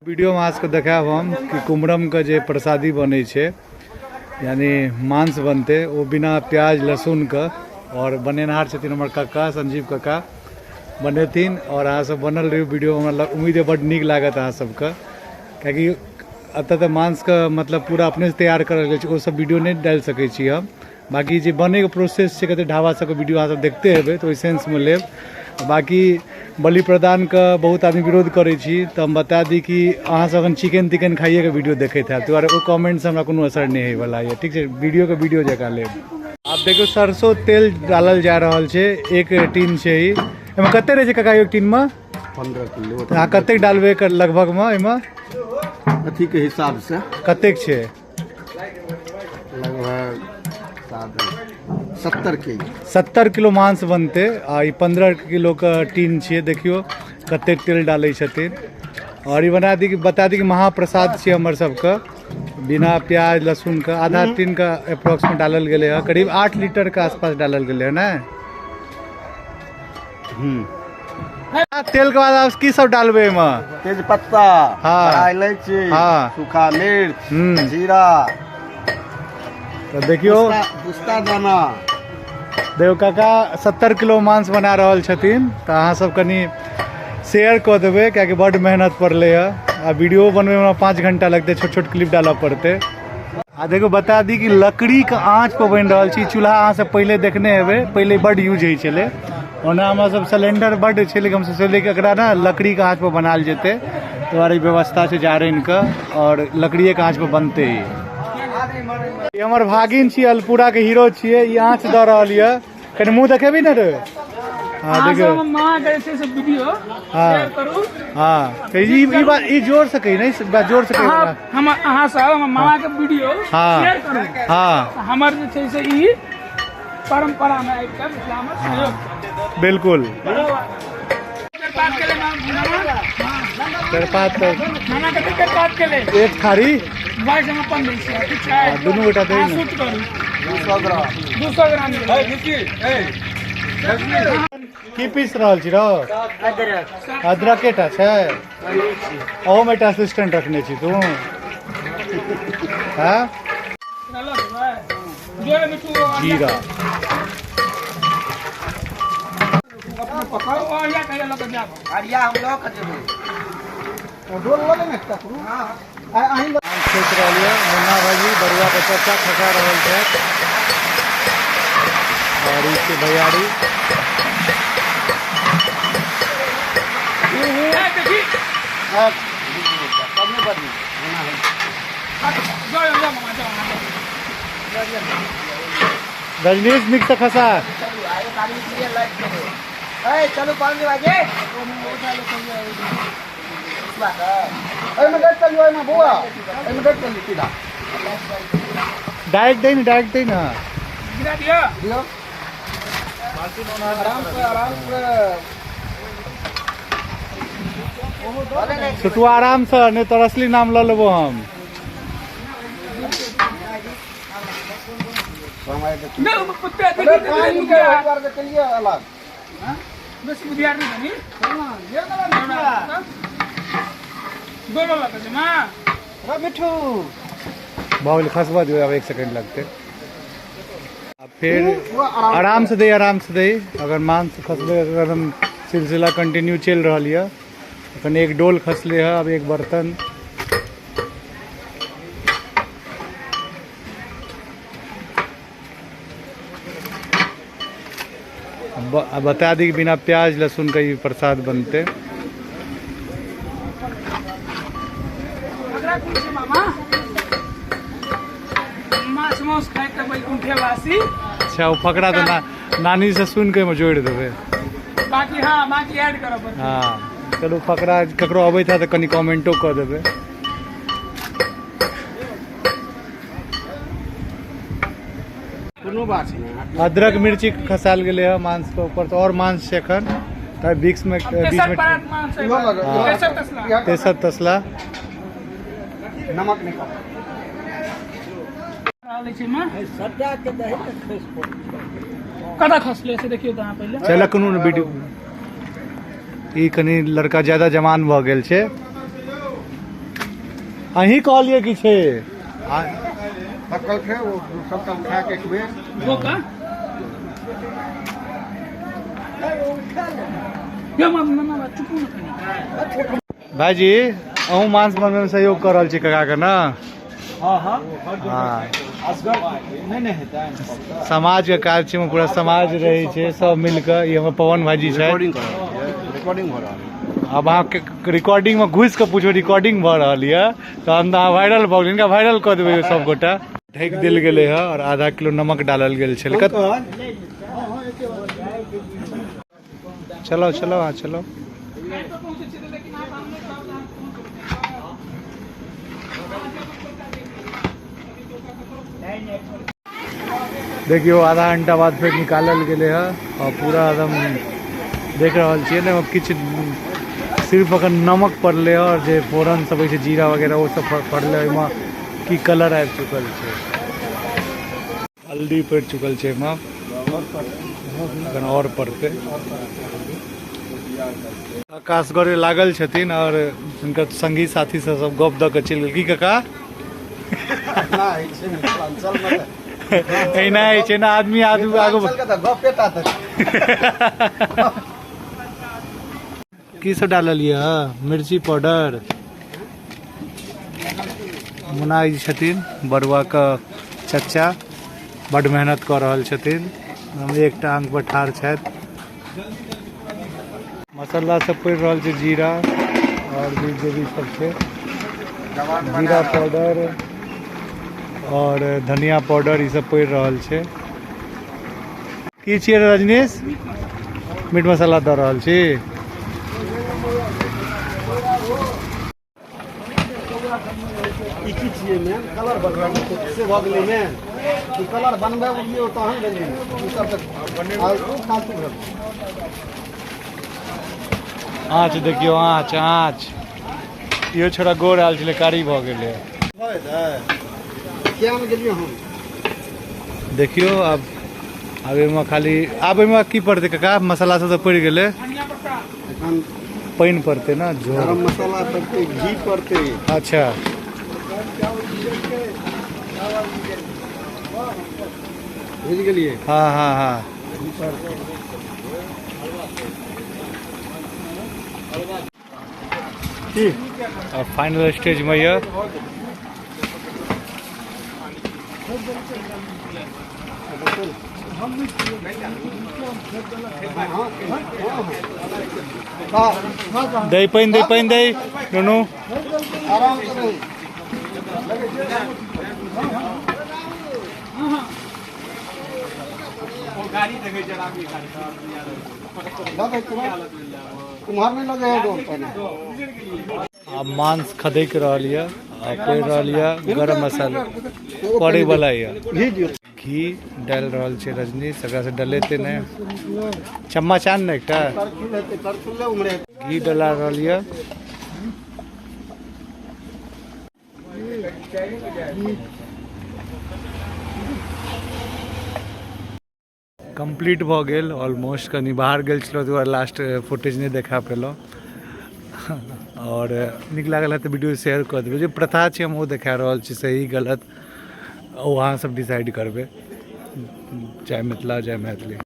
वीडियोमे अहाँ सबके देखायब हम कि कुम्हरमके जे प्रसादी बनै छै, यानी मांस बनतै, ओ बिना प्याज लहसुनके, आओर बनेनहार छथिन हमर कक्का संजीव कक्का बनेथिन। आओर अहाँ सब बनल रहियौ वीडियो, हमरा उम्मीद है बड नीक लागत अहाँ सबके, कियाकि एतऽ तऽ मांसके मतलब पूरा अपनेसँ तैयार करल गेल छै, ओ सब वीडियो नहि डालि सकै छी हम। बाकी जे बनैके प्रोसेस छै, कते ढाबा सबके वीडियो अहाँ सब देखते हेबै, तऽ ओहि सेंसमे लेब। बाकी बलि प्रदानके बहुत आदमी विरोध करै छी, तऽ हम बता दी कि अहाँ सब अखन चिकन तिकन खाइएके वीडियो देखैत हैब, ताहि दुआरे ओ कमेंटसँ हमरा कोनो असर नहि होइवला यऽ। ठीक छै, वीडियोके वीडियो जकाँ लेब। आब देखियौ सरसो तेल डालल जा रहल छै, एक टीन छै ई। एहिमे कते रहै छै काका एक टीनमे? 15 किलो। अहाँ कतेक डालबै एकर लगभगमे एहिमे? अथीके हिसाबसँ। कतेक छै? लगभग 70 केजी। 70 किलो मांस बनतै आ ई 15 किलोके टीन छियै। देखियौ कतेक तेल डालै छथिन। आओर ई बना दी कि बता दी कि महाप्रसाद छियै हमर सबके, बिना प्याज लहसुनके। आधा टीनके अप्रोक्समे डालल गेलै हँ, करीब 8 लीटरके आसपास डालल गेलै हँ ने। तेल के बाद आप की सब डालबे एमे? तेजपत्ता, हाँ। बड़ा इलायची, हाँ। सूखा मिर्च, हम्म। जीरा। तो देखियो उस्ता दाना। देखो काका 70 किलो मांस बना रहल छथिन, तो अहाँ सब कनी शेयर कऽ देबै, कियाकि बड मेहनत पड़लै हँ आ वीडियो बनबै में 5 घंटा लगतै, छोट छोट क्लिप डालऽ पड़तै। आ देखो बता दी कि लकड़ी के आँच पर बनि रहल छै चूल्हा। अहाँ सब पहिले देखने हेबै, पहिले बड यूज होइ छलै। ओना हमरा सब सिलेंडर बड छै, लेकिन हमसब सोचलियै कि एकरा ने लकड़ी के आँच पर बनायल जेतै, दुआरे व्यवस्था छै जारनि के और लकड़िए के आँच पर बनतै। ई हमर भागिन छी, अलपुरा के हीरो छियै, ई आँच दऽ रहल यऽ। कनि मुँह देखेबी ने रे? हाँ, अहाँ देखियौ। सब हमर माँ के जे छै से वीडियो हाँ। शेयर करू। हाँ, तऽ ई बात, ई जोर से कही, नहीं, बात जोर से कही। अहाँ हम अहाँ सब हमर मामा के वीडियो हाँ। शेयर करू। हाँ। हमर जे छै से ई परंपरा में आबि कऽ मिथिला में सहयोग करू। बिल्कुल। तेजपात के ले मामा। तेजपात तऽ मामा कते तेजपात के ले? एक थारी। 22 हम अपन दै छियै, ठीक छै? हाँ, दुनू गोटा दै अहाँ ने। शूट करू। 200 ग्राम। 200 ग्राम देबै। की पीस रहल छी रौ? अदरक। अदरकेटा छै? अहूमे एकटा असिस्टेंट रखने छी तू? हाँ? जीरा। अरिया हम लऽ कऽ जेबै। डोल लऽ ले ने ककरो। अहीं सोचि रहल यऽ मुन्ना भाईजी बरुआ के चर्चा खसा रहल छथि और ई छै भैयारी। रजनीश निक से खसा। चलू पाँच बजे। एहिमे देख चलियौ, एहिमे बौआ, एहिमे देख चलियौ सीधा। डायरेक्ट दै ने, डायरेक्ट दै ने। गिरा दिअ। दियौ। आराम से, आराम से। सुतुआ आराम से, नहीं तो असली नाम लऽ लेबो हम। नहि, ओ कुत्ते अरे देखी, पानी देखी, के ओहि बार के लिए अलग। बेसी बुधियार नहि बनी। दोनो लऽ कऽ छै माँ। रे मिठू। भऽ गेलै, खसबऽ दियौ, आब 1 सेकंड लगतै। आ फेर आराम से दै, आराम से दै। अगर मांस खसबै, अगर हम सिलसिला कंटिन्यू चलि रहल यऽ। अखन एक डोल खसले हँ, अब एक बर्तन। बता दी कि बिना प्याज लहसुन का ये प्रसाद बनते। फकरा कोन छै मामा? माछ मांस खाइ के बैकुंठेवासी। अच्छा, वो फकरा तो नानी से सुन के जोड़ देबै। बाकी हाँ, बाकी ऐड करऽ पड़तै। हाँ, चलू फकरा ककरो अबैत है तऽ कनि कमेंटो कऽ देबै। कोनो बात नहि। अदरक मिर्ची खसायल गेलै हँ मांस के ऊपर, तऽ और मांस छै एखन। तऽ बीच में, अब बीच तेसर में परात मांस है। इहो लगा, इहो तेसर लगा। तसला। तेसर तसला। नमक नहि खाउ। रहल छै माँ। सट्टा के दही तऽ खसि पड़ै। कतऽ खसलै से देखियौ तऽ अहाँ पहिले। चलऽ कोनो ने वीडियो। ई कनि लड़का ज्यादा जवान भऽ गेल छै। अहीं कहलियै कि छै। पकल छै ओ सबटा उठा के एक बेर बोका यो मामा चुपू न कनी। भाईजी अहूँ मांस बनबैमे सहयोग कऽ रहल छी काकाके ने? हाँ हाँ। हाँ। नहीं नहीं हेतै। समाजके काज छै, पूरा समाज रहै छै सब मिलके। ई हमर पवन भाईजी छै। रिकॉर्डिंग भऽ रहल। आब अहाँके रिकॉर्डिंगमे घुसि कऽ पूछू रिकॉर्डिंग भऽ रहल यऽ तहन तऽ अहाँ वायरल भऽ गेल, हिनका वायरल कऽ देबै सबगोटा। ढकि देल गेलै हँ आओर आधा किलो नमक डालल गेल छलै। चलो चलो अहाँ चलो। देखियौ आधा घंटा बाद फेर निकालल गेलै हँ आओर पूरा एकदम देख रहल छियै ने, किछु सिर्फ अखन नमक पड़लै हँ आओर जे फोरन सब होइ छै जीरा वगैरह ओ सब पड़लै, ओहिमे की कलर आबि चुकल छै, हल्दी पड़ि चुकल छै एहिमे, अखन आओर पड़तै। आकाश गौरी लागल छथिन आओर हुनकर संगी साथी सब सब गप दऽ कऽ चलि गेल। की काका एना होइ छै ने आदमी आदमी आगू की सब डाललियै? मिर्ची पाउडर। मुन्ना जी छथिन बरुआके चचा, बड मेहनत कऽ रहल छथिन, हम एक टांग पर ठाढ़ छथि। मसाला सब पड़ि रहल छै, जीरा आओर भी जे भी सब छै, जीरा पाउडर आओर धनिया पाउडर ई सब पड़ि रहल छै। की छियै रजनीश? मीट मसाला दऽ रहल छी। ई की छियै मेन कलर बनबै से भऽ गेलै मेन ई कलर बनबै उठियौ तहन भेलै ई सब तऽ फालतू भेल। आँच देखियौ, आँच आँच। इहो छोड़ा गोर आयल छलै, कारी भऽ गेलै। किया ने गेलियै हम? देखियौ आब आब एहिमे खाली आब एहिमे की पड़तै काका? मसाला सब तऽ पड़ि गेलै, एखन पानि पड़तै ने, झोर गरम मसाला पड़तै, घी पड़तै। अच्छा बुझि गेलियै? हाँ हाँ हाँ। और फाइनल स्टेज में यऽ दही पानि, दही पानि, दही नुनू। आराम से रही। कुम्हार नहीं लगे है डोर पहिने। आब मांस खदकि रहल यऽ आ पड़ि रहल यऽ गरम मसाला पड़ै वाला यऽ। घी दियौ। घी डालि रहल छै रजनीश, एकरा से डलेतै नहि। चम्मच आन ने एकटा। करछुल हेतै, करछुल ले उम्हरे। घी डला रहल यऽ। कम्प्लीट भऽ गेल ऑलमोस्ट। कनि बाहर गेल छलहुँ दुआरे लास्ट फुटेज नहि देखा पेलहुँ। आओर नीक लागल है तऽ वीडियो शेयर कऽ देबै। जे प्रथा छै हम ओ देखा रहल छी, सही गलत ओ अहाँ सब डिसाइड करबै। जय मिथिला, जय मैथिली।